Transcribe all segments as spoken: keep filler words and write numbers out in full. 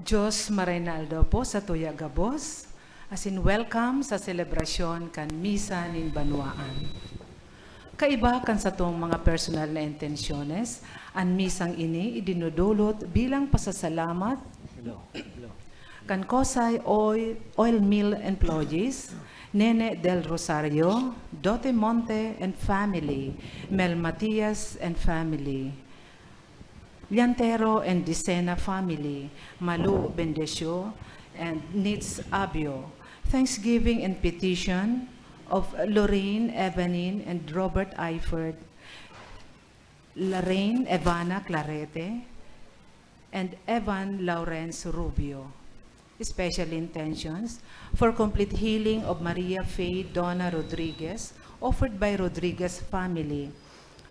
Dios, maray na aldaw po sa tuya gabos, asin welcome sa selebrasyon kan Misa nin Banwaan. Kaiba kan satong mga personal na intensyones, an misang ini idinudulot bilang pasasalamat Hello. Hello. kan Kosay Oil, Oil Mill Employees, Nene Del Rosario, Dote Monte and family, Mel Matias and family, Llantero and Dicena family, Malu Bendecio and Nitz Abio. Thanksgiving and petition of Lorraine, Evanine, and Robert Eifert, Lorraine Evana Clarete, and Evan Lawrence Rubio. Special intentions for complete healing of Maria Faye Donna Rodriguez, offered by Rodriguez family.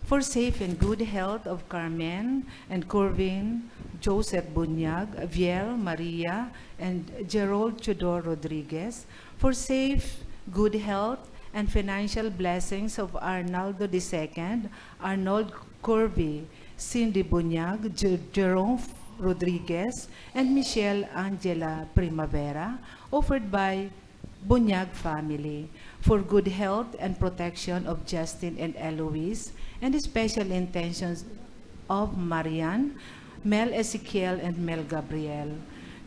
For safe and good health of Carmen and Corvin, Joseph Bunyag, Viel, Maria, and Gerald Tudor Rodriguez. For safe, good health, and financial blessings of Arnaldo the second, Arnold Corvey, Cindy Bunyag, Jer-, Jerome Rodriguez, and Michelle Angela Primavera, offered by Bunyag family, for good health and protection of Justin and Eloise, and special intentions of Marian, Mel Ezekiel, and Mel Gabriel.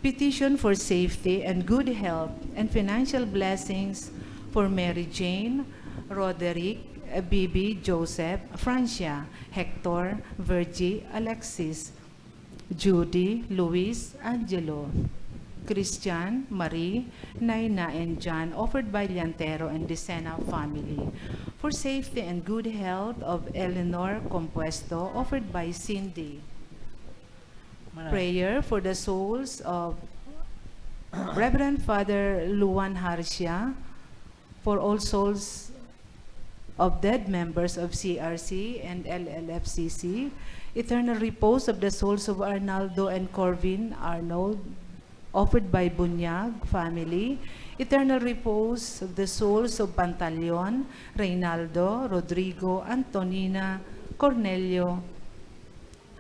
Petition for safety and good health and financial blessings for Mary Jane, Roderick, Bibi, Joseph, Francia, Hector, Virgie, Alexis, Judy, Luis, Angelo, Christian, Marie, Naina, and John, offered by Llantero and Dicena family. For safety and good health of Eleanor Compuesto, offered by Cindy. Maray. Prayer for the souls of Reverend Father Luan Harcia, for all souls of dead members of C R C and L L F C C, eternal repose of the souls of Arnaldo and Corvin Arnold, offered by Bunyag family, eternal repose of the souls of Pantaleon, Reynaldo, Rodrigo, Antonina, Cornelio,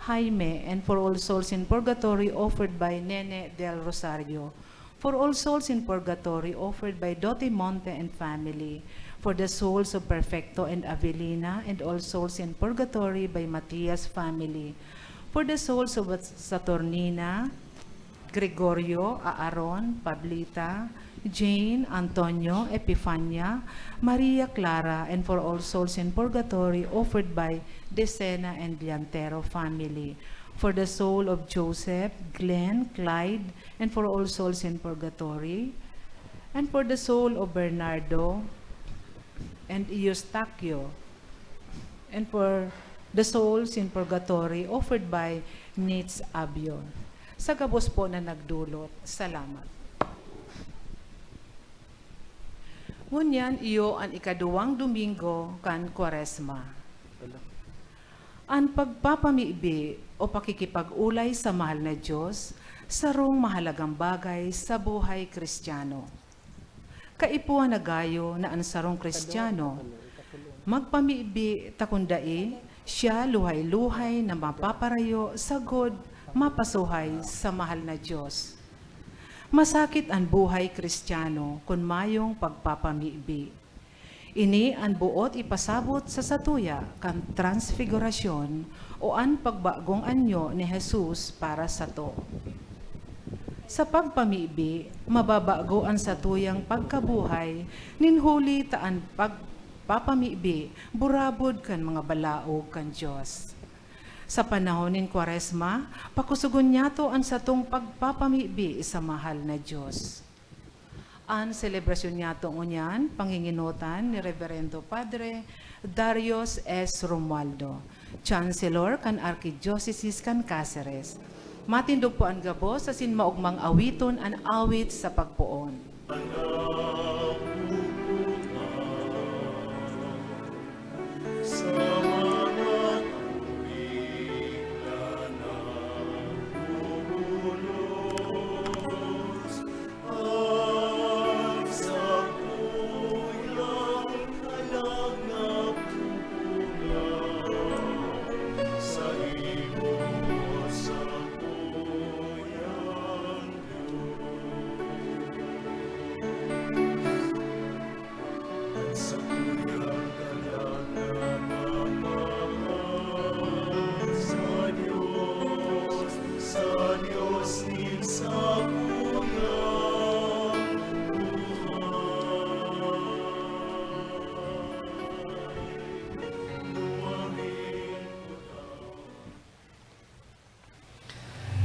Jaime, and for all souls in purgatory, offered by Nene del Rosario. For all souls in purgatory, offered by Dote Monte and family. For the souls of Perfecto and Avelina, and all souls in purgatory, by Matias family. For the souls of Saturnina, Gregorio, Aaron, Pablita, Jane, Antonio, Epifania, Maria Clara, and for all souls in purgatory, offered by Decena and Llantero family. For the soul of Joseph, Glenn, Clyde, and for all souls in purgatory, and for the soul of Bernardo and Eustaquio, and for the souls in purgatory, offered by Nitz Abio. Sa gabos po na nagdulot, salamat. Ngunyan iyo an ikaduwang Domingo kan Kwaresma. An pagpapamibi o pakikipag-olay sa mahal na Dios, sarong mahalagang bagay sa buhay Kristiyano. Kaipuhan na gayo na an sarong Kristiyano magpamibi, ta kun dai, siya luhay-luhay na mapaparayo sagod mapasuhay sa mahal na Dios. Masakit an buhay Kristiyano kun mayong pagpapamibi. Ini an boot ipasabot sa satuya kan Transfigurasyon o an pagbagong anyo ni Jesus para sato. Sa pagpamibi, mababago an satuyang pagkabuhay, nin huli ta an pagpapamibi burabod kan mga balaog kan Dios. Sa panahon nin Kwaresma, pakusogon niyato an satong pagpapamibi sa mahal na Dios. An selebrasyon niyato ngunyan, panginginotan ni Reverendo Padre Darius S. Romualdo, Chancellor kan Arkidiocese kan Caceres. Matindog po an gabos asin maogmang awiton an awit sa pagpoon.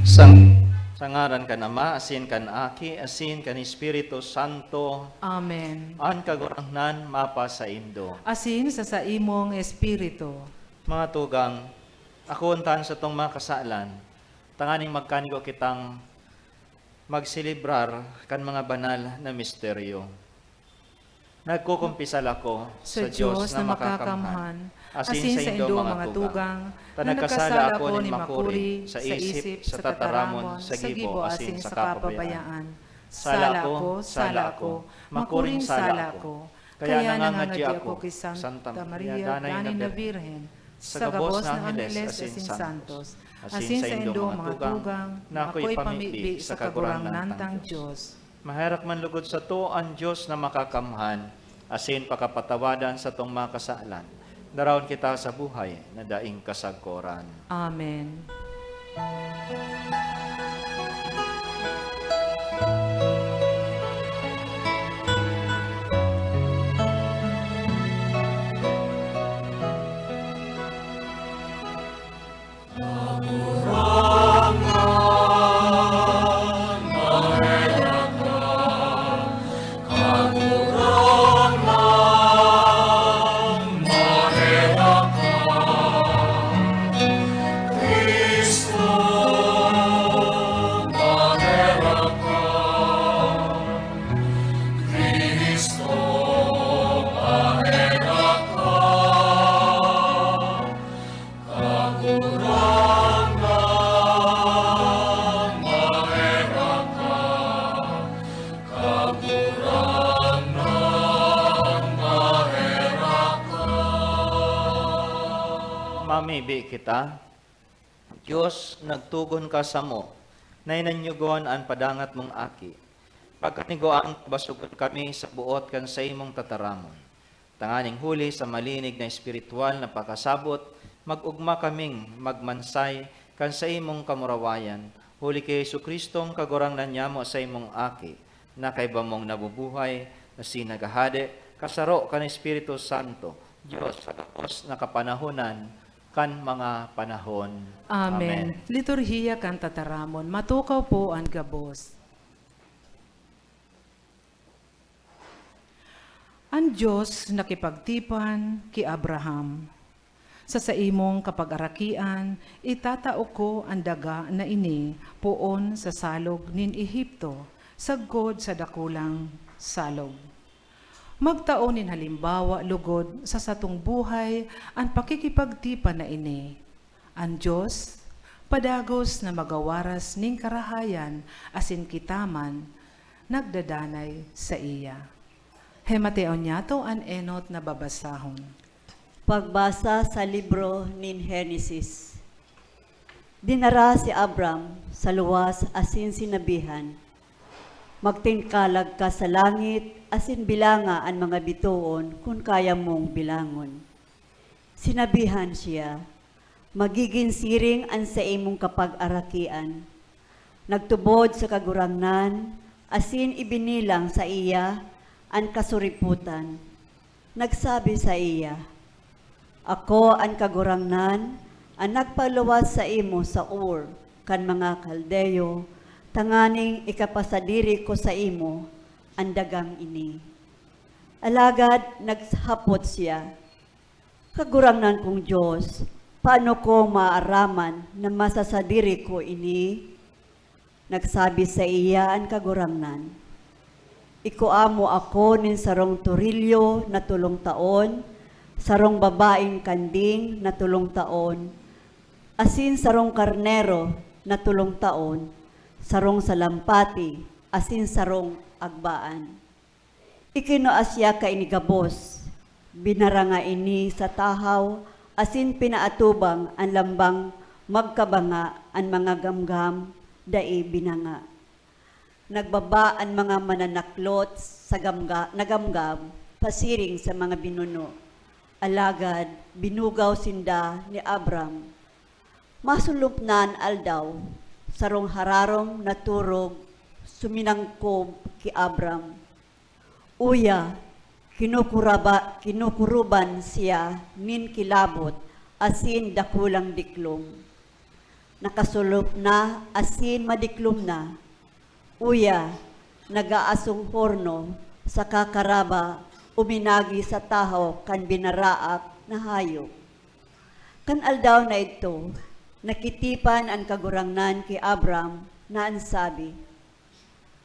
Sang, sa ngaran kan Ama, asin kan Aki, asin kan Espiritu Santo. Amen. An Kagurangnan mapasaindo. Asin sa saimong espiritu. Mga tugang, akoon ta an satong mga kasalan, tanganing magkanigo kitang magselebrar kan mga banal na misteryo. Nagkukumpisal ako sa Diyos na makakamhan, asin sa indong mga tugang, ta nagkasala ako nin makuri sa isip, sa tataramon, sa gibo, asin sa kapabayaan. Sala ako, sala ako, makuring sala ako. Kaya nangangadya ako ki Santa Maria, danay na Birhen, sa gabos na angheles asin santos, asin sa indong mga tugang, na ako'y pamibi sa Kagurangnan tang Diyos. Maherak man lugod sato an Dios na makakamhan, asin pakapatawadan satong mga kasalan. Daraon kita sa buhay na daing kasagkoran. Amen. Mamibi kita. Dios, nagtugon ka samo na inanyugon an padangat mong Aki. Pagkanigoan, basogon kami sa boot kan saimong tataramon. Tanganing huli sa malinig na espiritual na pakasabot, mag-ogma kaming magmansay kan saimong kamurawayan, huli ki Jesu-Cristong Kagurangnan nyamo, saimong Aki, na kaiba mong nabubuhay, asin naghahade, kasaro kan Espiritu Santo, Dios sa gabos na kapanahonan kan mga panahon. Amen. Amen. Liturhiya kan Tataramon. Matukaw po an gabos. An Dios nakipagtipan ki Abraham, "Sa saimong kapagarakian, itatao ko an daga na ini poon sa salog nin Egipto, sagkod sa dakulang salog." Magtao nin halimbawa logod sa satong buhay an pakikipagtipan na ini. An Dios, padagos na magawaras nin karahayan asin kita man, nagdadanay saiya. Hemateon niyato an enot na babasahon. Pagbasa sa libro nin Henesis. Dinara si Abram sa luwas asin sinabihan, "Magtingkalag ka sa langit asin bilanga an mga bitoon kun kaya mong bilangon." Sinabihan siya, "Magigin siring an saimong kapagarakian." Nagtubod sa Kagurangnan asin ibinilang saiya an kasuripotan. Nagsabi saiya, "Ako an Kagurangnan an nagpaluwas saimo sa Ur kan mga Kaldeo, tanganing ikapasadiri ko saimo an dagang ini." Alagad naghapot siya, "Kagurangnan kong Dios, paano ko maaaraman na masasadiri ko ini?" Nagsabi saiya an Kagurangnan, "Ikua mo ako nin sarong torilyo na tolong taon, sarong babaeng kanding na tolong taon, asin sarong karnero na tolong taon, sarong salampati, asin sarong agbaan." Ikinua siya kaini gabos, binaranga ini sa tahaw asin pinaatubang an lambang magkabanga an mga gamgam dai binanga. Nagbaba an mga mananaklot sa gamga-, na gamgam pasiring sa mga binuno, alagad binugaw sinda ni Abram. Masulop na an aldaw, sarong hararom na turog suminangkob ki Abram. Uya, kinukuraba-, kinukuruban siya nin kilabot asin dakulang diklom. nakasulop na asin madiklom na. Uya, nag-aasong horno saka karaba uminagi sa tahaw kan binaraak na hayop. Kan aldaw na idto, nakitipan an Kagurangnan ki Abram na an sabi,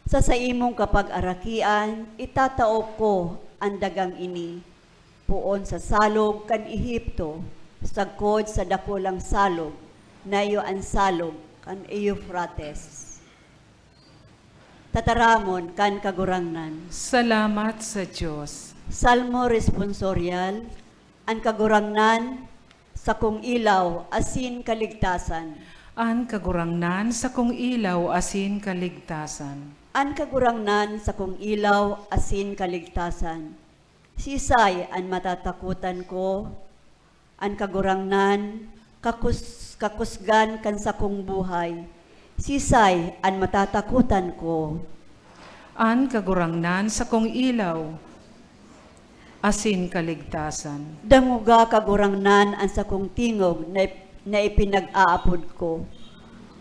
"Sa saimong kapagarakian itatao ko an dagang ini, poon sa salog kan Egipto, sagkod sa dakulang salog na iyo an salog kan Eufrates." Tataramon kan Kagurangnan. Salamat sa Dios. Salmo Responsorial. An Kagurangnan, sakong ilaw asin kaligtasan. An Kagurangnan, sakong ilaw asin kaligtasan. An Kagurangnan, sakong ilaw asin kaligtasan. Siisay an matatakotan ko? An Kagurangnan, kakus-, kakusgan kan sakong buhay. Siisay an matatakotan ko? An Kagurangnan, sakong ilaw asin kaligtasan. Dangoga, Kagurangnan, an sakong tingog na, na ipinag-aapod ko.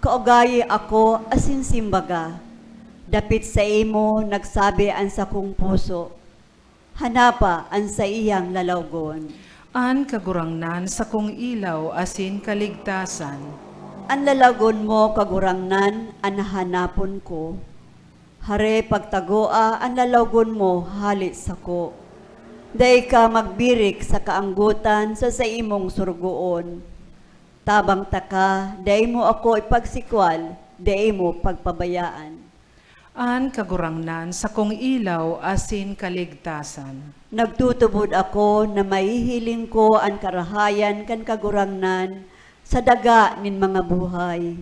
Kaugayi ako asin simbaga. Dapit saimo nagsabi an sakong puso, "Hanapa an saiyang lalawgon." An Kagurangnan, sakong ilaw asin kaligtasan. An lalawgon mo, Kagurangnan, an hahanapon ko. Hare, pagtagoa an lalawgon mo hale sako. Dai ka magbirik sa kaanggotan sa saimong sorogoon. Tabang taka, dai mo ako ipagsikwal, dai mo pagpabayaan. An Kagurangnan, sakong ilaw asin kaligtasan. Nagtutubod ako na mahihiling ko an karahayan kan Kagurangnan sa daga nin mga buhay.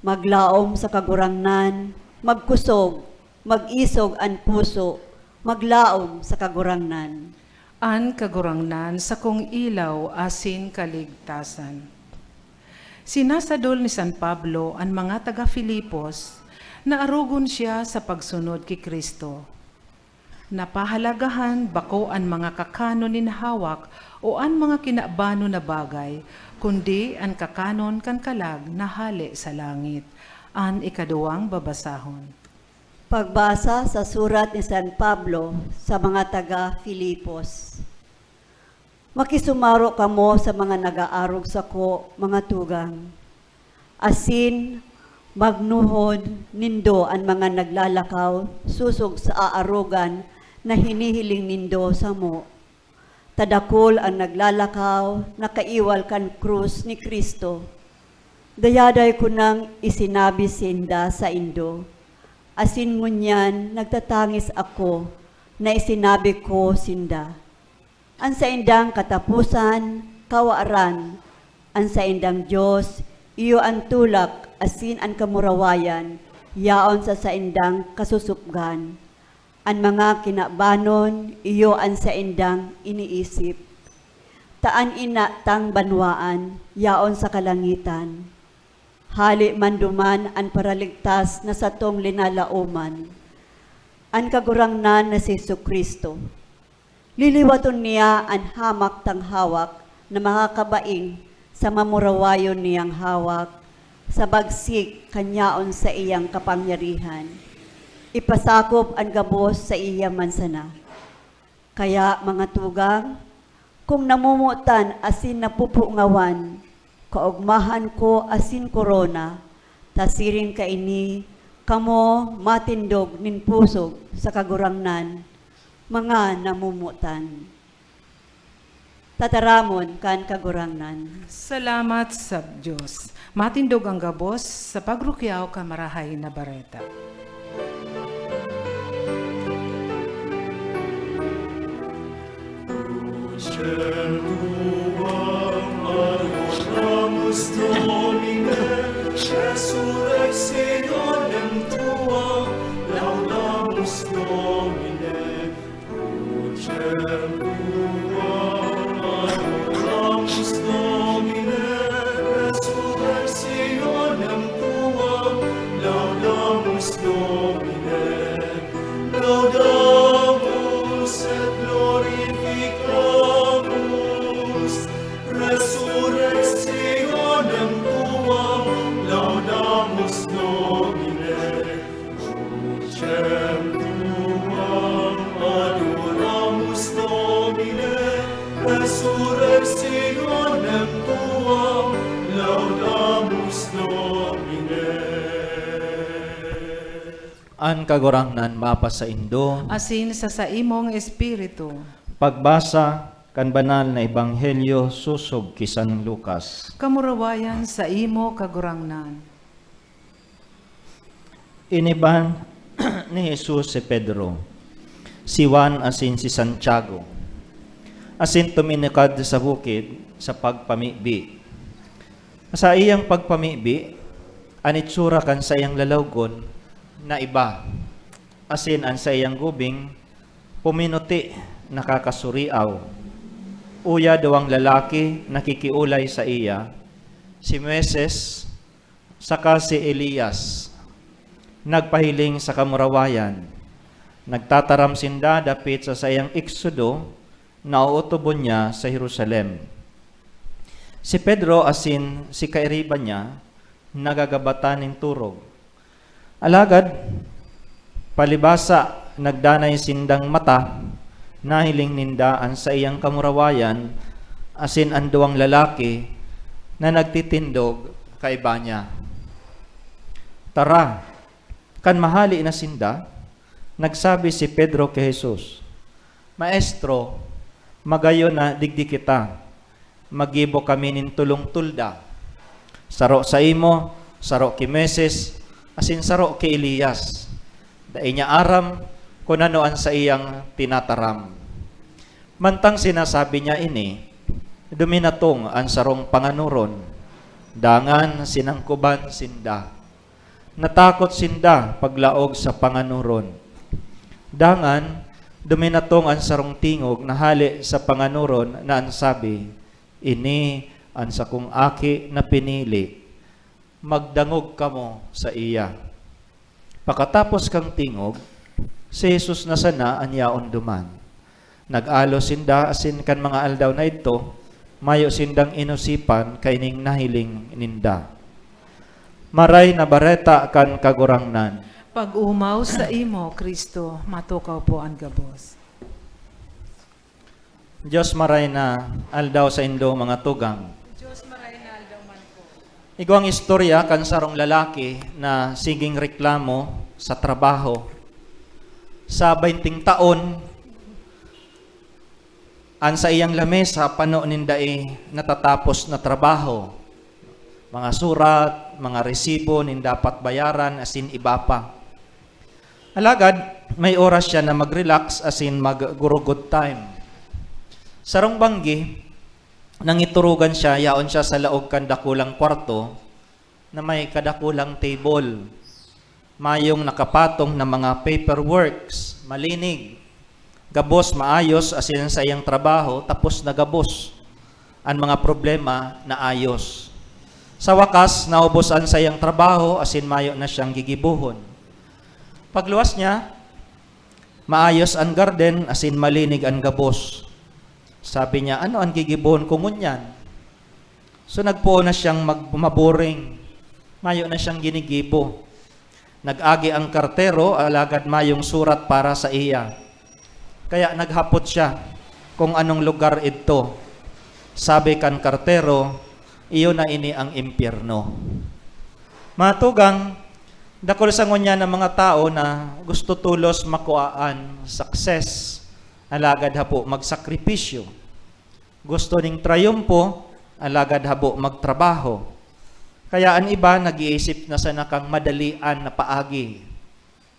Maglaom sa Kagurangnan, magkusog, mag-isog an puso, maglaom sa Kagurangnan. An Kagurangnan, sakong ilaw asin kaligtasan. Sinasadol ni San Pablo an mga taga Filipos na arogon siya sa pagsunod ki Cristo. Napahalagahan bako an mga kakanon nin hawak o an mga kinabanon na bagay, kundi an kakanon kan kalag na hale sa langit. An ikaduwang babasahon. Pagbasa sa surat ni San Pablo sa mga taga Filipos. Makisumaro kamo sa mga nag-aarog sako, mga tugang, asin magnuhod nindo an mga naglalakaw sosog sa aarogan na hinihiling nindo samo. Ta dakul an naglalakaw na kaiwal kan krus ni Cristo. Dayaday ko nang isinabi sinda saindo, asin ngunyan nagtatangis ako na isinabi ko sinda. An saindang kataposan, kawaran, an saindang Dios, iyo an tulak asin an kamurawayan, yaon sa saindang kasusupgan. An mga kinabanon, iyo an saindang iniisip. Ta an ina tang banwaan, yaon sa kalangitan. Hale man duman an Paraligtas na satong linalaoman, an Kagurangnan na si Jesu-Cristo. Liliwaton niya an hamak tang hawak na makakabaing sa mamurawayon niyang hawak, sa bagsik kan yaon saiyang kapangyarihan. Ipasakop an gabos saiya man sana. Kaya, mga tugang, kung namomotan asin napupungawan, kaogmahan ko asin korona, ta siring kaini, kamo matindog nin pusog sa Kagurangnan, mga namomotan. Tataramon kan Kagurangnan. Salamat sa Dios. Matindog an gabos sa pagrukyaw kan Marahay na Bareta. Crucem tuam adoramus, Domine, resurrectionem tuam laudamus, Domine. Crucem tuam adoramus, Domine, resurrectionem tuam laudamus, Domine. Laudamus et glorificamus An Kagurangnan mapasaindo. Asin sa saimong espiritu. Pagbasa kan Banal na Ebanghelyo sosog ki San Lucas. Kamurawayan saimo, Kagurangnan. Iniba ni Jesus si Pedro, si Juan asin si Santiago, asin tuminukad sa bukid sa pagpamibi. Sa iyang pagpamibi, an itsura kan saiyang lalawgon naiba, asin an saiyang gubing puminuti, nakakasuriaw. Uya duwang lalaki nakikiolay saiya, si Moises saka si Elias. Nagpahiling sa kamurawayan. Nagtataram sinda dapit sa saiyang eksodo na ootobon niya sa Jerusalem. Si Pedro asin si kairiba niya nagagabatan nin turog. Alagad, palibasa nagdanay sindang mata, nahiling ninda an saiyang kamurawayan asin an duwang lalaki na nagtitindog kaiba niya. Tara, kan mahale na sinda, nagsabi si Pedro ki Jesus, "Maestro, magayon na digdi kita. Maggibo kami nin tolong tolda. Saro saimo, saro ki Moises, asin saro ki Elias." Dai niya aram kun ano an saiyang tinataram. Mantang sinasabi niya ini, duminatong an sarong panganoron, dangan sinangkoban sinda. Natakot sinda paglaog sa panganoron. Dangan, duminatong an sarong tingog na hale sa panganoron na an sabi, "Ini an sakong aki na pinili. Magdangog kamo saiya." Pakatapos kan tingog, si Jesus na sana an yaon duman. Nag-alo sinda asin kan mga aldaw na idto, mayo sindang inosipan kaining nahiling ninda. Maray na Bareta kan Kagurangnan. Pag-omaw saimo, Cristo, matukaw po an gabos. Dios maray na aldaw saindo, mga tugang. Dios maray na aldaw man po. Igwang istorya kan sarong lalaki na siging reklamo sa trabaho. Sa baynting taon, an saiyang lamesa pano nin dai natatapos na trabaho. Mga surat, mga resibo nin dapat bayaran, asin iba pa. Alagad, may oras siya na mag-relax asin mag-gurugod time. Sarong banggi, nangiturugan siya, yaon siya sa laog kan dakulang kwarto na may kadakulang table. Mayong nakapatong na mga paperworks, malinig, gabos, maayos, asin sa iyang trabaho, tapos na gabos. An mga problema naayos. Sa wakas, naubos an saiyang trabaho asin mayo na siyang gigibohon. Pagluwas niya, maayos an garden asin malinig an gabos. Sabi niya, "Ano an gigibohon ko ngunyan?" So, nagpoon na siyang mag-, maboring. Mayo na siyang ginigibo. Nag-agi ang kartero, alagad mayong surat para saiya. Kaya naghapot siya kung anong lugar idto. Sabi kan kartero, "Iyo na ini ang impyerno." Mga tugang, dakul sa ngunyan an mga tawo na gusto tolos makuhaan success, alagad hapo magsakripisyo. Gusto nin trayumpo, alagad habo magtrabaho. Kaya an iba nag-iisip na sana kan madalian na paagi,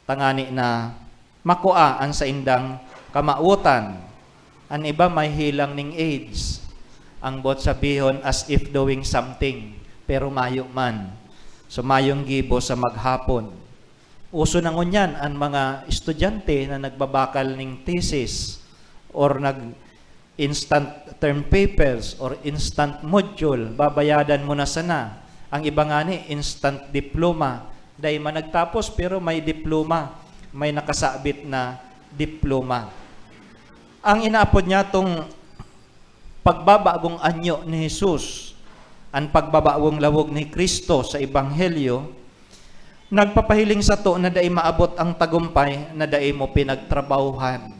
tangani na makua an saindang kamawotan. An iba may helang nin AIDS. Ang boot sabihon, as if doing something, pero mayo man. So, mayong gibo sa maghapon. Uso na ngunyan an mga estudyante na nagbabakal nin thesis or nag-instant term papers or instant module, babayadan mo na sana. Ang iba ngani, instant diploma. Dai man nagtapos, pero may diploma, may nakasabit na diploma. Ang inaapod niya tong pagbabagong anyo ni Jesus, an pagbabagong lawog ni Cristo sa Ebanghelyo, nagpapahiling sato na dai maabot ang tagumpay na dai mo pinagtrabahuhan.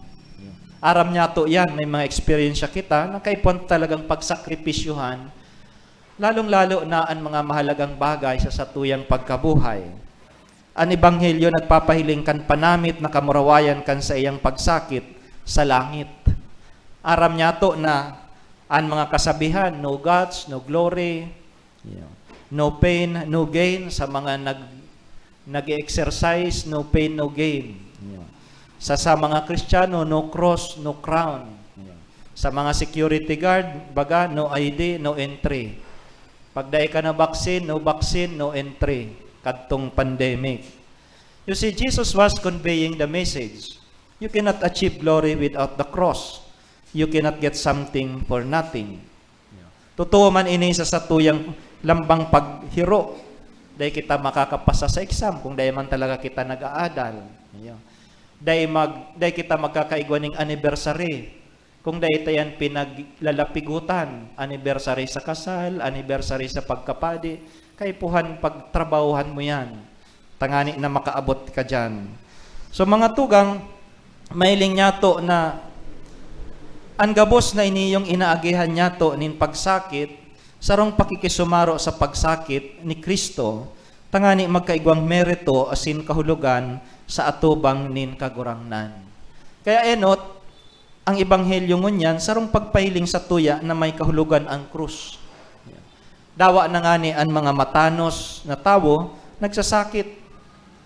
Aram niyato yan, may mga eksperyensya kita na kaipuhan talagang pagsakripisyuhan, lalong-lalo na an mga mahalagang bagay sa satuyang pagkabuhay. An ebanghelyo nagpapahiling kan panamit na kamurawayan kan saiyang pagsakit sa langit. Aram niyato na an mga kasabihan, "No guts, no glory, no pain, no gain," sa mga nag-, nag-e-exercise, "No pain, no gain." Sa, sa mga Kristiyano, "No cross, no crown." Sa mga security guard, baga, "No I D, no entry." Pag dai ka na-vaccine, no vaccine, no entry kadtong pandemic. You see, Jesus was conveying the message. You cannot achieve glory without the cross. You cannot get something for nothing. Totoo man ini sa satuyang lambang paghiro. Dai kita makakapasa sa exam kung dai man talaga kita nag-aadal. Dai mag-, dai kita magkakaigwa ning anniversary kung dai ta yan pinaglalapigotan, anniversary sa kasal, anniversary sa pagkapadi, kaipuhan pagtrabahohan mo yan, tangani na makaabot ka diyan. So, mga tugang, mahiling niyato na an gabos na iniyong inaagihan niyato nin pagsakit, sarong pakikisumaro sa pagsakit ni Cristo, tangani magkaigwang merito asin kahulogan sa atubang nin Kagurangnan. Kaya enot, Ang ebanghelyo ngunyan sarong pagpahiling satuya na may kahulogan an krus. Dawa na ngani an mga matanos na tawo nagsasakit,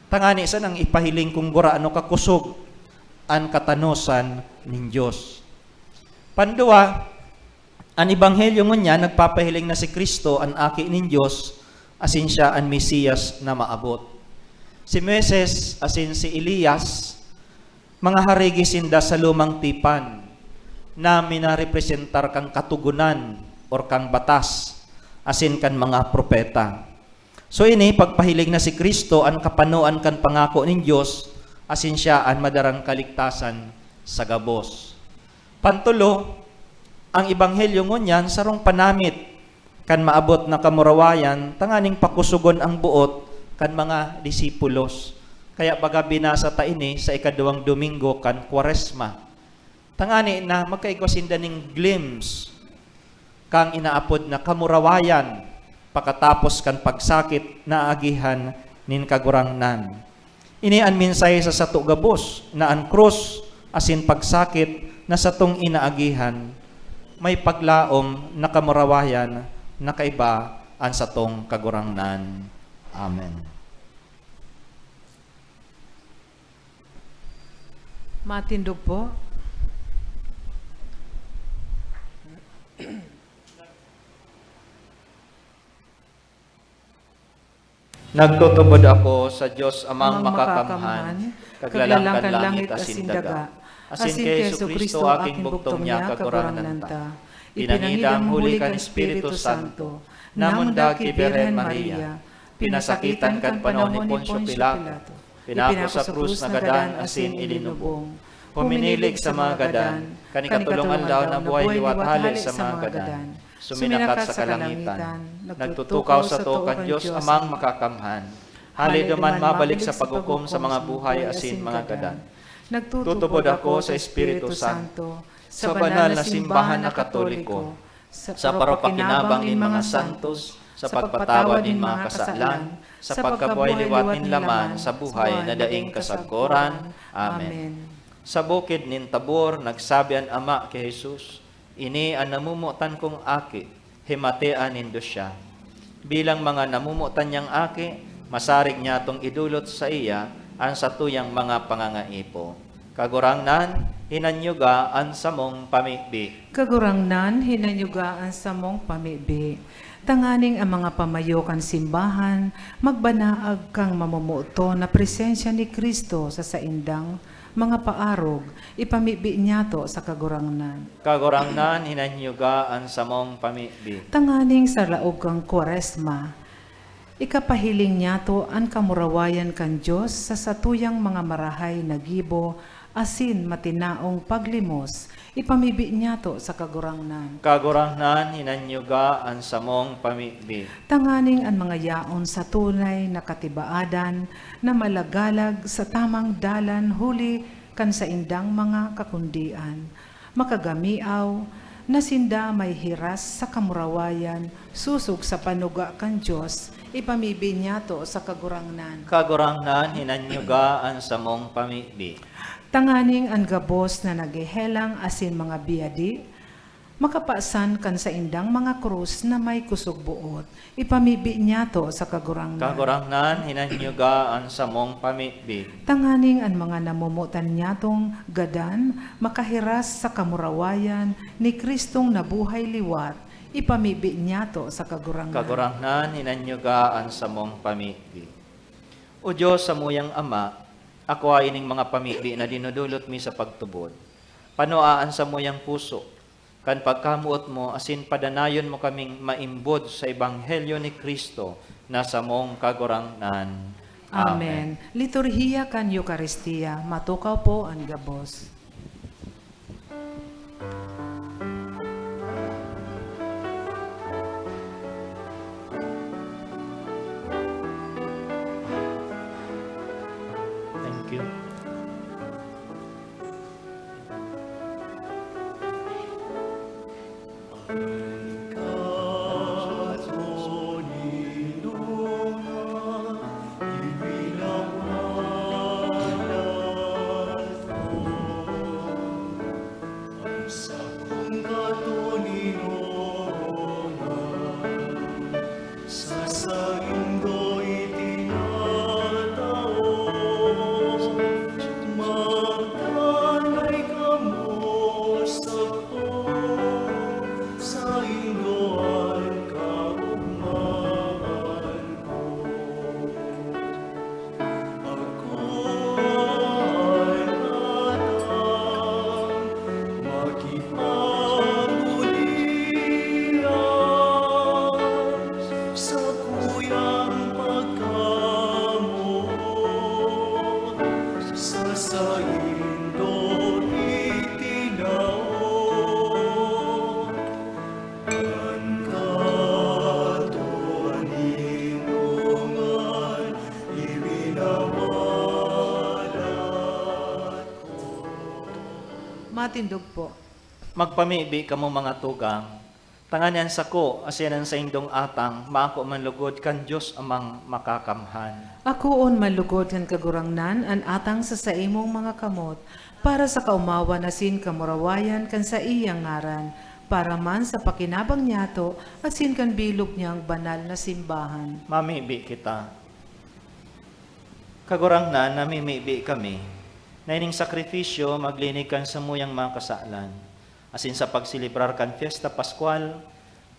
tangani sanang ipahiling kun gurano kakosog an katanosan nin Dios. Panduwa, an ebanghelyo ngunyan nagpapahiling na si Cristo an Aki nin Dios, asin siya an Mesiyas na maabot. Si Moises asin si Elias, mga harigi sinda sa lumang tipan na minarepresentar kan Katogonan or kan Batas asin kan mga propeta. So, ini pagpahiling na si Cristo an kapanoan kan pangako nin Dios, asin siya an madarang kaligtasan sa gabos. Pantulo, ang ebanghelyo ngunyan sarong panamit kan maabot na kamurawayan tanganing pakosogon ang boot kan mga disipulos. Kaya baga binasa ta ini sa ikaduwang Domingo kan Kwaresma. Tangani na magkaigwa sinda ning glimpse kan inaapod na kamurawayan pakatapos kan pagsakit na aagihan nin Kagurangnan. Ini an mensahe sa sato gabos, na an krus asin pagsakit na satong inaagihan, may paglaom na kamurawayan na kaiba an satong Kagurangnan. Amen. Matindog po. Nagtutubod ako sa Dios Amang Amang Makakamhan, Makakamhan, Kaglalang kan langit asin daga, asin ki Jesu-Cristo, aking bugtong niya, Kagurangnan ta. Ipinangidam huli kan Espiritu Santo, namundag ki Birhen Maria, pinasakitan kan panahon ni Poncio Pilato, ipinako sa krus, nagadan asin ilinubong. Huminilig sa mga gadan, kan ikatolong aldaw nabuhay liwat hale sa mga gadan. Suminakat sa kalangitan, nagtutukaw sato kan Dios Amang Makakamhan. Hale duman mabalik sa paghukom sa mga buhay asin mga gadan. Nagtutubod ako sa Espiritu Santo, sa banal na simbahan na Katoliko, sa paropakinabang nin mga santos, sa pagpatawad nin mga kasalan, sa pagkabuhay liwat nin laman sa buhay na daing kasagkoran. Amen. Sa bukid nin Tabor, nagsabi an Ama ki Jesus, "Ini an namomotan kong Aki, himatea nindo siya." Bilang mga namomotan niyang aki, masarig niyatong idolot saiya an satuyang mga pangangaipo. Kagurangnan, hinanyuga an samong pamibi. Kagurangnan, hinanyuga an samong pamibi. Tanganing ang mga pamayo kan simbahan magbanaag kan mamomoton na presensya ni Cristo sa saindang mga paarog, ipamibi niyato sa Kagurangnan. Kagurangnan, hinanyuga an samong pamibi. Tanganing sa laog kan Kwaresma, ikapahiling niyato an kamurawayan kan Dios sa satuyang mga marahay na gibo asin matinaong paglimos, ipamibi niyato sa Kagurangnan. Kagurangnan, hinanyuga an samong pamibi. Tanganing an mga yaon sa tunay na katibaadan na malagalag sa tamang dalan huli kan saindang mga kakundian, makagamiaw na sinda may hiras sa kamurawayan sosog sa panuga kan Dios, Ipamibi niyato sa Kagurangnan. Kagurangnan, hinanyuga an samong pamibi. Tanganing an gabos na naghehelang asin mga biyadi, makapasan kan saindang mga krus na may kusog boot. Ipamibi niyato sa Kagurangnan. Kagurangnan, hinanyuga an samong pamibi. Tanganing an mga namomotan niyatong gadan makahiras sa kamurawayan ni Cristong nabuhay liwat, ipamibi niyato sa Kagurangnan. Kagurangnan, hinanyuga an samong pamibi. O Dios, samuyang Ama, akua ining mga pamibi na dinudulot mi sa pagtubod. Panua an samuyang puso, kan pagkamoot mo, asin padanayon mo kaming maimbod sa ebanghelyo ni Cristo na samong Kagurangnan. Amen. Amen. Liturhiya kan Eukaristia, matukaw po an gabos. Thank you. Sa saindo itinatao, magdanay kamo sako, saindo an kaogmaan ko. Ako an atang makipagbulian, sakuyang pagkamoot sa saindo itinao. An katoninongan ibinawalat ko. Matindog po. Magpamibi kamo, mga tugang, tanganing an sako asin an saindong atang maako man lugod kan Dios Amang Makakamhan. Akoon man lugod kan Kagurangnan an atang sa saimong mga kamot, para sa kaomawan asin kamurawayan kan saiyang ngaran, para man sa pakinabang niyato asin kan bilog niyang banal na simbahan. Mamibi kita. Kagurangnan, namimibi kami na ining sakripisyo maglinig kan samuyang mga kasalan, asin sa pagselebrar kan Fiesta Pascual,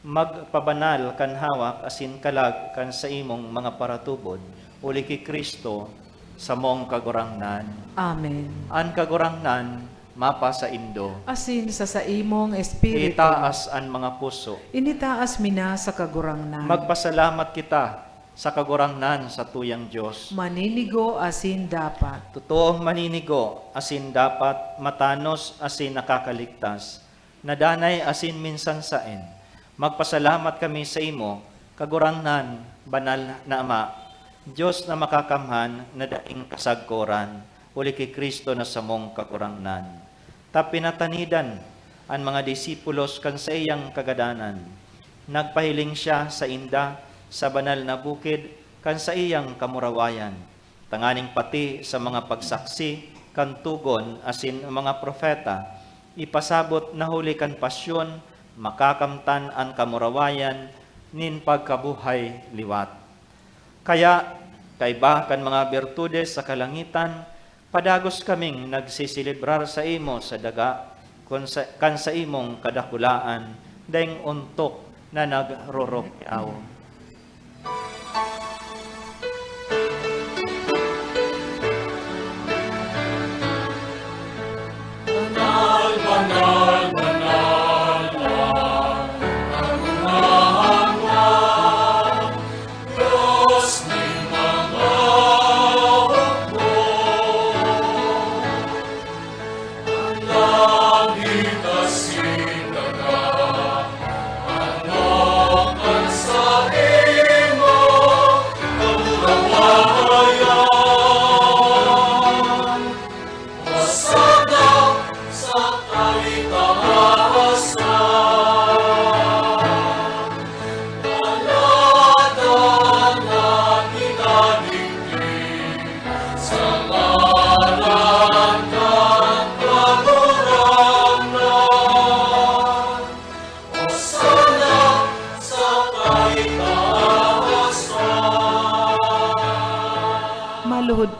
magpabanal kan hawak asin kalag kan saimong mga paratubod, huli ki Cristo, samong Kagurangnan. Amen. An Kagurangnan mapasaindo. Asin sa saimong espiritu. Itaas an mga puso. Initaas mi na sa Kagurangnan. Magpasalamat kita sa Kagurangnan, satuyang Dios. Maninigo asin dapat. Totoong maninigo asin dapat, matanos asin nakakaligtas, na danay asin minsan saen. Magpasalamat kami saimo, Kagurangnan, Banal na Ama, Dios na Makakamhan na daing kasagkoran, huli ki Cristo na samong Kagurangnan. Ta pinatanidan an mga disipulos kan saiyang kagadanan. Nagpahiling siya sainda sa banal na bukid kan saiyang kamurawayan, tanganing pati sa mga pagsaksi kan tugon asin mga propeta ipasabot na huli kan pasyon makakamtan an kamurawayan nin pagkabuhay liwat. Kaya, kaiba kan mga birtudes sa kalangitan, padagos kaming nagseselebrar saimo sa daga, kun sa, kan saimong kadakulaan, daing ontok na nagrorokyaw.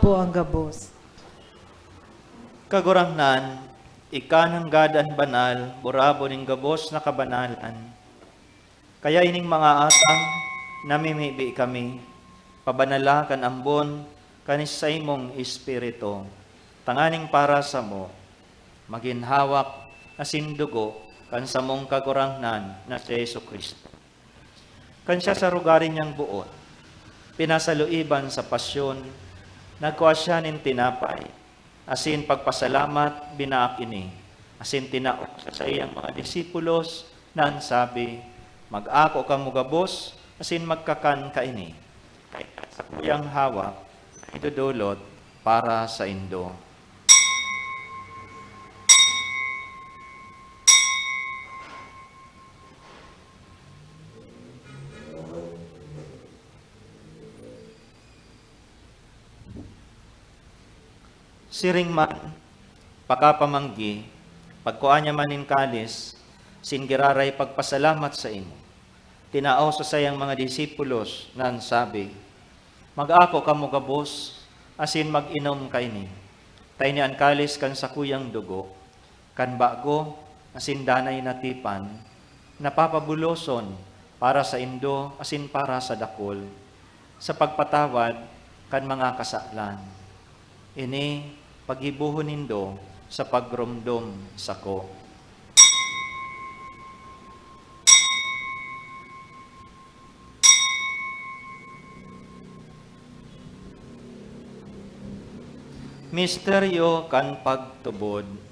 po ang gabos. Kagurangnan, ika nanggad an banal, burabo nin gabos na kabanalan. Kaya ining mga atang, namimibi kami, pabanala kan ambon kan saimong Espiritu, tanganing para samo, magin hawak asin dugo kan samong Kagurangnan na si Jesu-Cristo. Kan siya sa rugari niyang boot, pinasaluiban sa pasyon, nagkua siya nin tinapay, asin pagpasalamat, binaak ini, asin tinao sa saiyang mga disipulos, na an sabi, "Mag-ako kamo gabos, asin magkakan kaini. Kaya sakuyang hawak, idodolot para saindo." Siring man, pakapamanggi, pagkua niya man nin kalis, asin giraray pagpasalamat saimo, tinao sa saiyang mga disipulos, na an sabi, "Mag-ako kamo gabos, asin mag-inom kaini, ta ini an kalis kan sakuyang dugo, kan bago asin danay na tipan, na papabuloson para saindo asin para sa dakul, sa pagpatawad kan mga kasalan. Ini paggibohon nindo sa pagromdom sako." Misteryo kan pagtubod.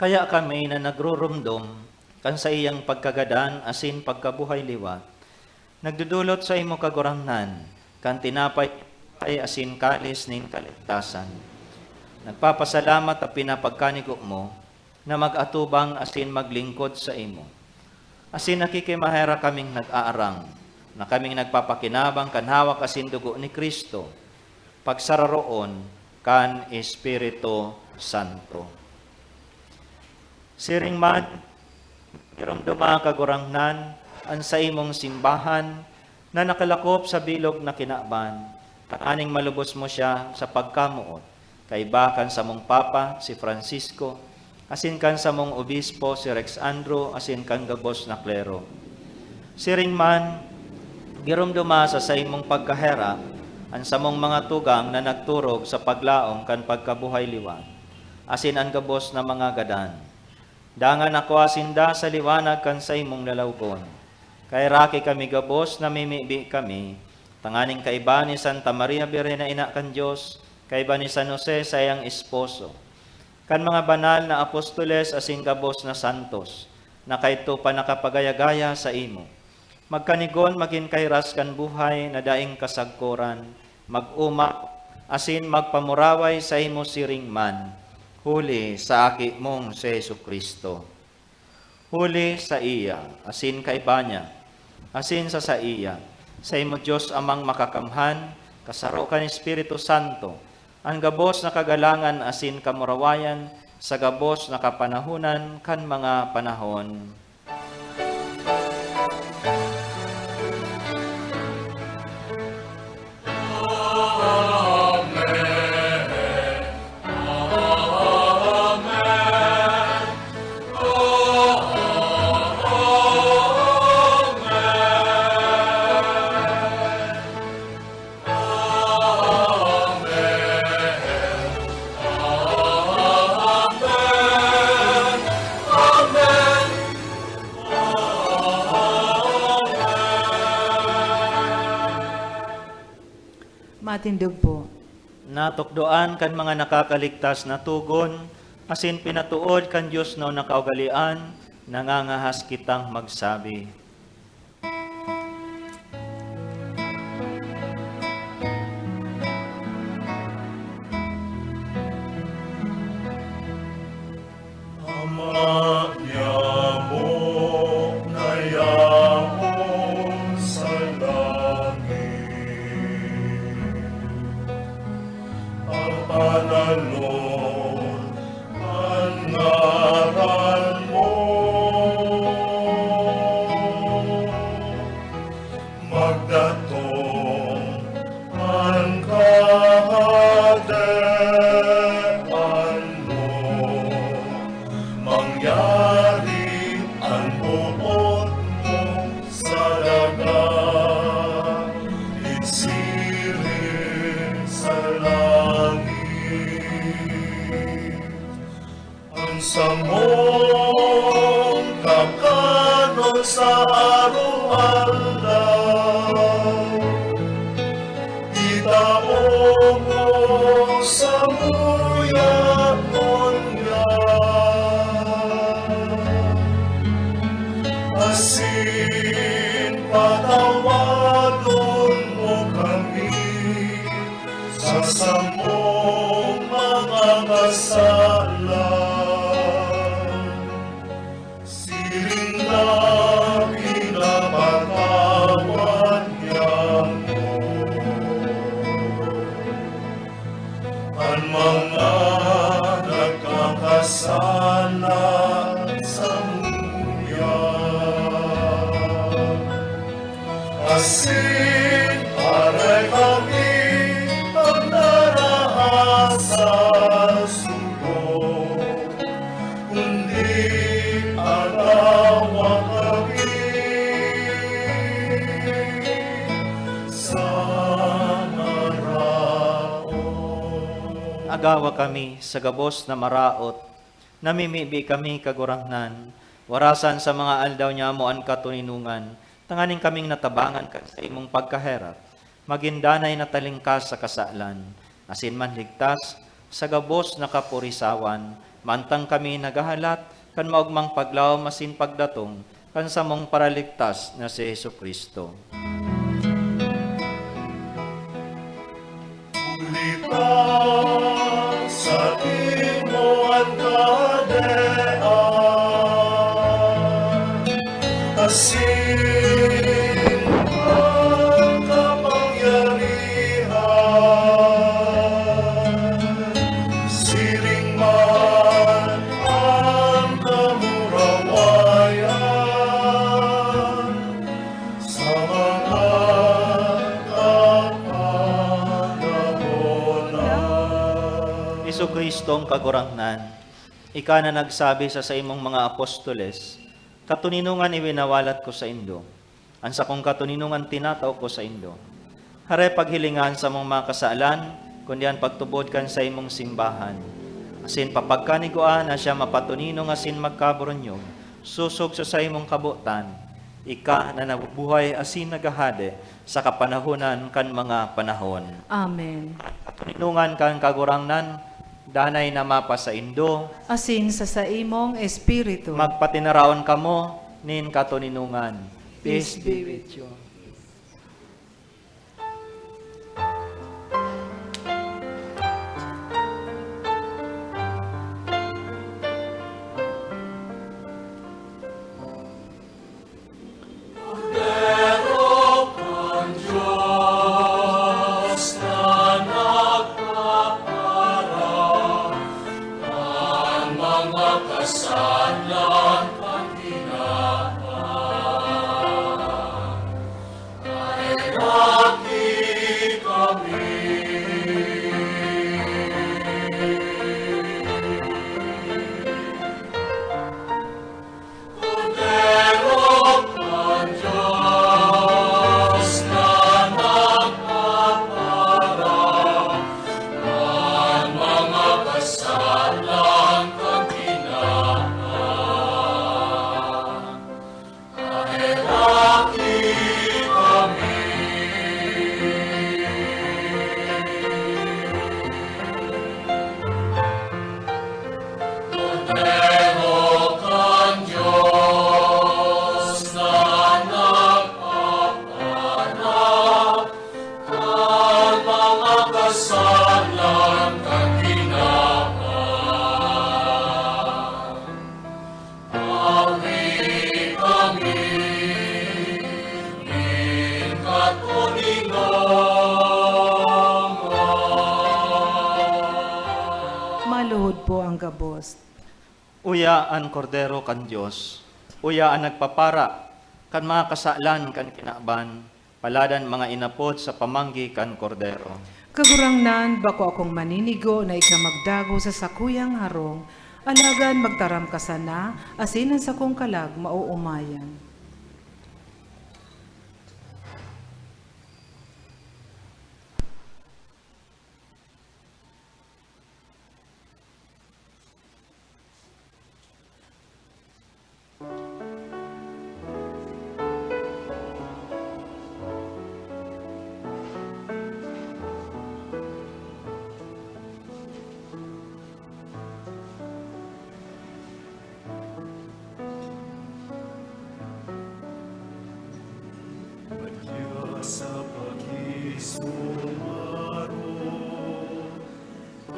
Kaya kami na nagruromdom kan saiyang pagkagadan asin pagkabuhay liwat, nagdodolot saimo, Kagurangnan, kan tinapay nin buhay asin kalis nin kaligtasan. Nagpapasalamat ta pinapagkanigo mo na mag-atubang asin maglingkod saimo. Asin nakikimaherak kaming nag-aarang, na kaming nagpapakinabang kan hawak asin dugo ni Cristo, pagsararoon kan Espiritu Santo. Siring man, giromdoma, Kagurangnan, an saimong simbahan na nakalakop sa bilog na kinaban, tanganing malubos mo siya sa pagkamoot, kaiba kan samong Papa, si Francisco, asin kan samong Obispo, si Rex Andrew, asin kan gabos na klero. Siring man, giromdoma sa saimong pagkaherak an samong mga tugang na nagturog sa paglaom kan pagkabuhay liwat, asin an gabos na mga gadan. Dangan akua sinda sa liwanag kan saimong lalawgon. Kaheraki kami gabos, namimibi kami, tanganing kaiba ni Santa Maria Birhen na Ina kan Dios, kaiba ni San Jose, saiyang esposo, kan mga banal na apostoles asin gabos na santos, na kaidto pa nakapagaya-gaya saimo. Magkanigon magin kairas kan buhay na daing kasagkoran, mag-oma, asin magpamuraway saimo siring man, huli sa Aki mong si Jesu-Cristo. Huli saiya, asin kaiba niya, asin sa saiya, saimo Dios Amang Makakamhan, kasaro kan Espiritu Santo, an gabos na kagalangan asin kamurawayan sa gabos na kapanahonan kan mga panahon. Matindog po. Natukdoan kan mga nakakaligtas na togon, asin pinatood kan Dios na nakaugalean, nangangahas kitang magsabi. Ama niamo na yaon sa langit, papanalon an ngaran mo. Magdatong an kahadean mo, mangyari an boot mo sa daga, isiring sa langit. An samong kakanon sa araw-araw, itao mo samuya ngunyan, asin patawadon mo kami sa samong mga kasalan, siring na pinapatawad niamo an mga nagkakasala samuya. Asin aray kami pagdaraha sa sugo, kundi agawa kami sa maraot. Agawa kami sa gabos na maraot. Namimibi kami, Kagurangnan, warasan sa mga aldaw niamo an katoninongan, tanganing kaming natabangan kan saimong pagkaherak, magin danay na talingkas sa kasalan, asin manligtas sa gabos na kapurisawan, mantang kami naghahalat kan maogmang paglaom asin pagdatong kan samong Paraligtas na si Jesu-Cristo. Huli ta saimo an kahadean, asin an kapangyarihan, siring man an kamurawayan sa mga kapanahonan. Jesu-Cristong Kagurangnan, ika na nagsabi sa saimong mga apostoles, "Katoninongan iwinawalat ko saindo, an sakong katoninongan tinatao ko saindo." Hare paghilinga an samong mga kasalan, kundi an pagtubod kan saimong simbahan, asin papagkanigua na siya mapatoninong asin magkaburunyog, sosog sa saimong kabotan, ika na nabubuhay asin naghahade sa kapanahonan kan mga panahon. Amen. Katoninongan kan Kagurangnan, danay na mapasaindo. Asin sa saimong espiritu. Magpatinaraon kamo nin katoninongan. Peace be with you. Kordero kan Dios na nagpapara kan mga kasalan kan tinawan. Uya an Kordero kan Dios, uya an nagpapara kan mga kasalan kan kinaban, paladan mga inapod sa pamanggi kan Kordero. Kagurangnan, bako akong maninigo na ika magdago sa sakuyang harong, alagad magtaram ka sana, asin an sakong kalag maoomayan. Madya sa pakisumaro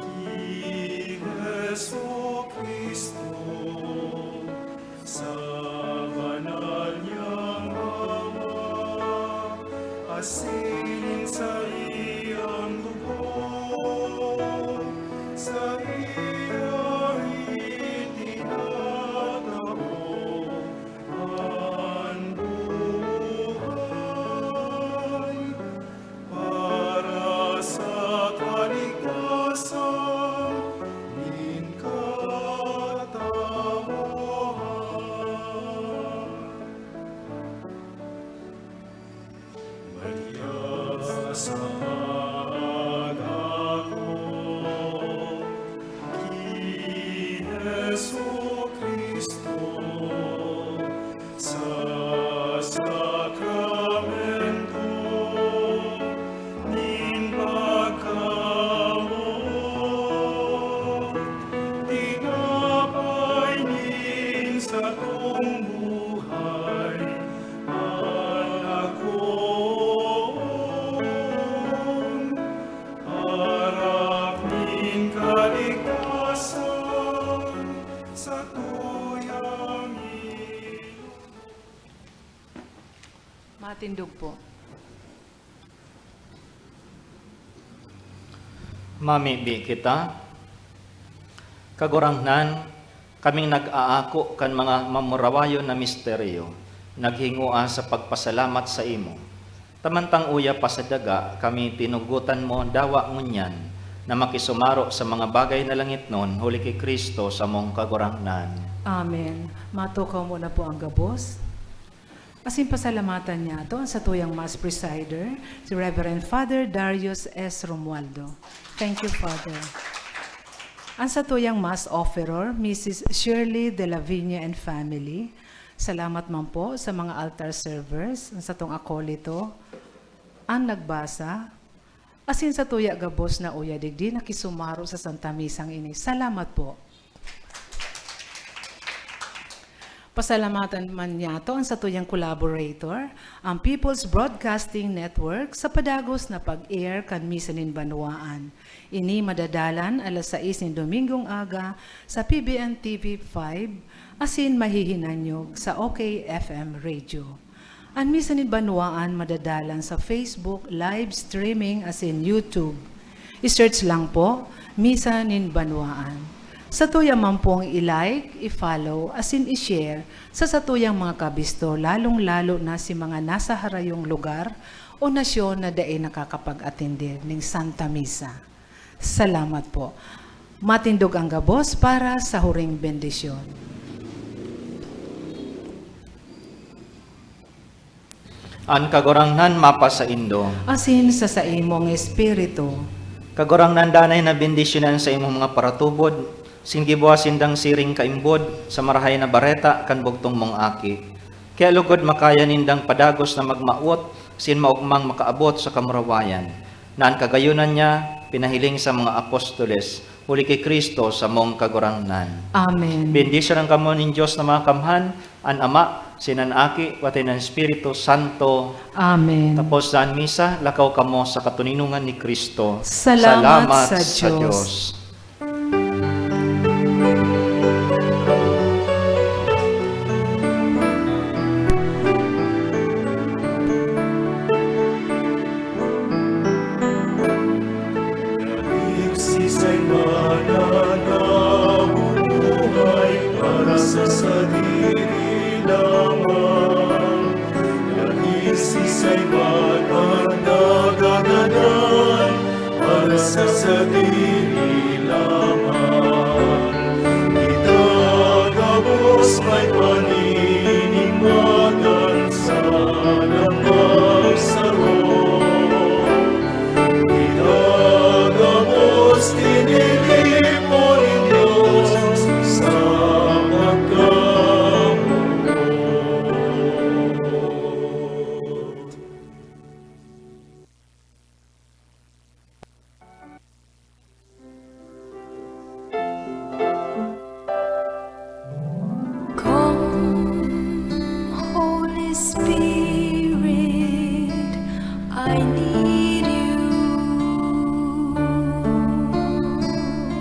ki Jesu-Cristo, sa banal niyang Ama, asin sa iyang dugo, sa iya itinatao an buhay para sa kaligtasan nin katawohan. Madya sa aga ko ki Jesu-Cristo, sa sakramento nin pagkamoot, tinapay nin satong buhay, an akon arak nin kaligtasan, satuyang ilog. Matindog po. Mamibi kita. Kagurangnan, kaming nag-aako kan mga mamurawayon na misteryo, naghingoa sa pagpasalamat saimo. Ta mantang uya pa sa daga, kami tinugotan mo dawa ngunyan na makisumaro sa mga bagay na langitnon, huli ki Cristo, samong Kagurangnan. Amen. Matukaw mo na po ang gabos. Asin pasalamatan niyato an satuyang Mass Presider, si Reverend Father Darius S. Romualdo. Thank you, Father. An satuyang Mass Offerer, Missus Shirley de la Viña and family. Salamat man po sa mga altar servers, an satong akolito, an nagbasa, asin satuya gabos na uya digdi nakisumaro sa Santa Misang ini. Salamat po. Pasalamatan man niyato an satuyang collaborator, ang People's Broadcasting Network, sa padagos na pag-air kan Misa nin Banwaan. Ini madadalan alas sais nin Domingong aga sa P B N T V five asin mahihinanyog sa O K F M Radio. An Misa nin Banwaan madadalan sa Facebook live streaming asin YouTube. I-search lang po, Misa nin Banwaan. Satuya man pong i-like, i-follow, asin i-share sa satuyang mga kabisto, lalong-lalo na si mga nasa harayong lugar o nasyon na dai nakakapag-atender nin Santa Misa. Salamat po. Matindog ang gabos para sa huring bendisyon. An Kagurangnan mapasaindo. Asin sa saimong espiritu. Kagurangnan, danay na bendisyonan sa imong mga paratubod, asin gibuha sindang siring kaimbod sa Marahay na Bareta kan bugtong mong Aki. Kaya lugod makaya nindang padagos na magmawot asin maogmang makaabot sa kamurawayan, na an kagayonan niya pinahiling sa mga apostoles, huli ki Cristo, samong Kagurangnan. Amen. Bendisyonan kamo nin Dios na Makamhan, an Ama, asin an Aki, pati an Espiritu Santo. Amen. Tapos na an misa, lakaw kamo sa katoninongan ni Cristo. Salamat sa Dios. Nagsiksik sa mananaw. Sa di